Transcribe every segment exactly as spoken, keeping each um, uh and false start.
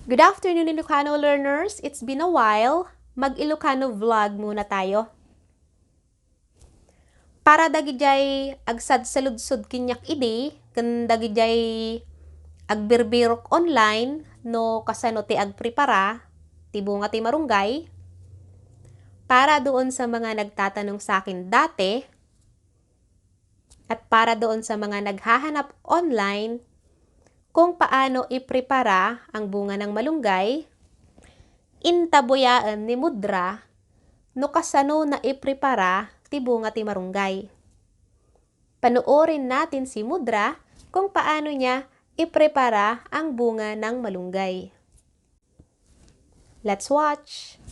Good afternoon, Ilocano learners. It's been a while. Mag-Ilocano vlog muna tayo. Para dagidiay agsadsaludsod kaniak idi, ken dagidiay agbirbirok online no kasano ti agprepara ti bunga ti marunggay, para doon sa mga nagtatanong sa akin dati, at para doon sa mga naghahanap online kung paano iprepara ang bunga ng malunggay, intabuyaen ni Mudra no kasano na iprepara ti bunga ti marunggay. Panoorin natin si Mudra kung paano niya iprepara ang bunga ng malunggay. Let's watch!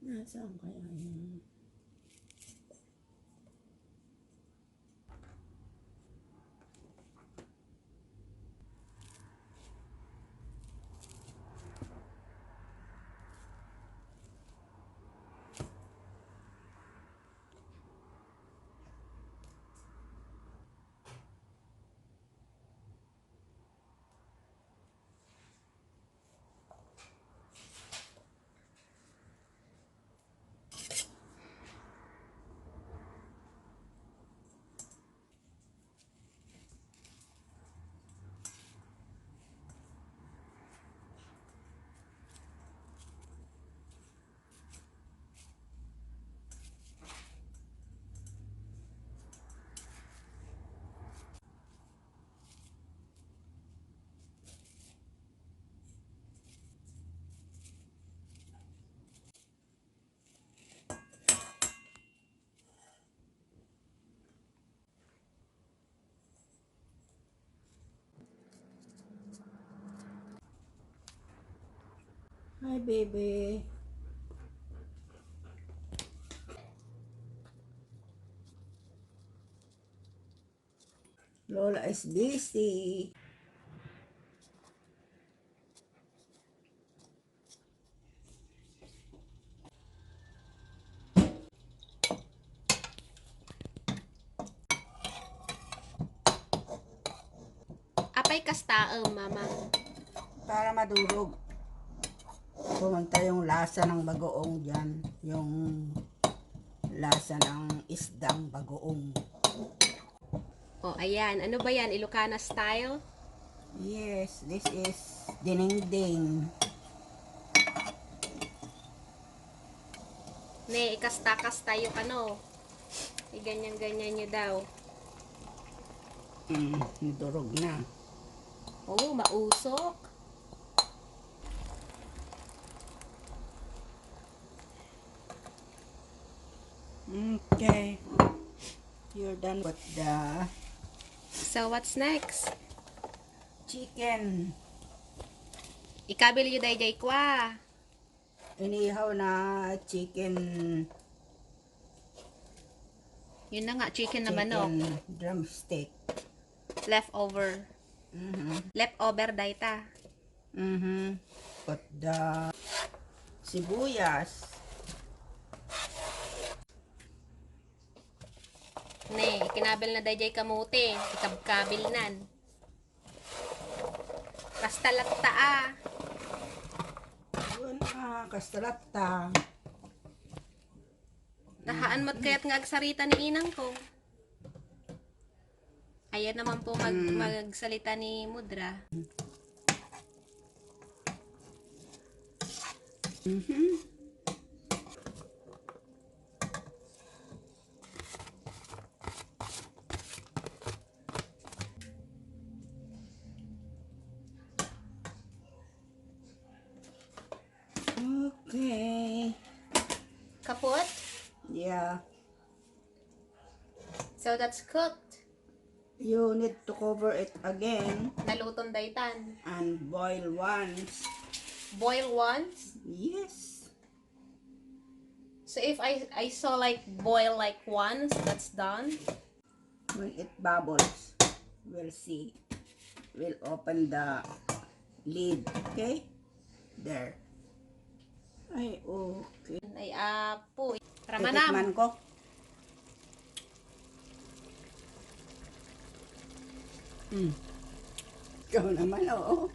Nasaan kaya yun? Hi, baby. Lola is busy. Apay kasta, em, Mama? Para madurog. Pumunta yung lasa ng bagoong dyan. Yung lasa ng isdang bagoong. Oh, ayan. Ano ba yan? Ilocana style? Yes, this is dinengdeng. Ne, ikasta-kasta yung ano. Iganyan-ganyan nyo daw. Mm, nadurog na. Oo, mausok. Okay. You're done with the... So, what's next? Chicken. Ikabil yu daydiay kua. Inihaw na chicken. Yun na nga, chicken na manok. Chicken drumstick. Leftover. Mhm. Leftover dayta. Mhm. Put the sibuyas. Ne, ikinabil na daydiay kamote. Ikabkabil nan. Kasta latta, ah. Yun, ah, kasta latta. Nahaan met kayat nga agsarita ni inang ko. Ayan naman po mag-, Mm. magsalita ni Mudra. Mhm. Okay. Kapot? Yeah. So that's cooked. You need to cover it again Naluton daytan. And boil once. Boil once. Yes. So if I I saw like boil like once, that's done. When it bubbles, we'll see. We'll open the lid, okay? There. Ay, okay. Ay apo. Ramanam. Titikman ko. Hmm. Ikaw naman, oo.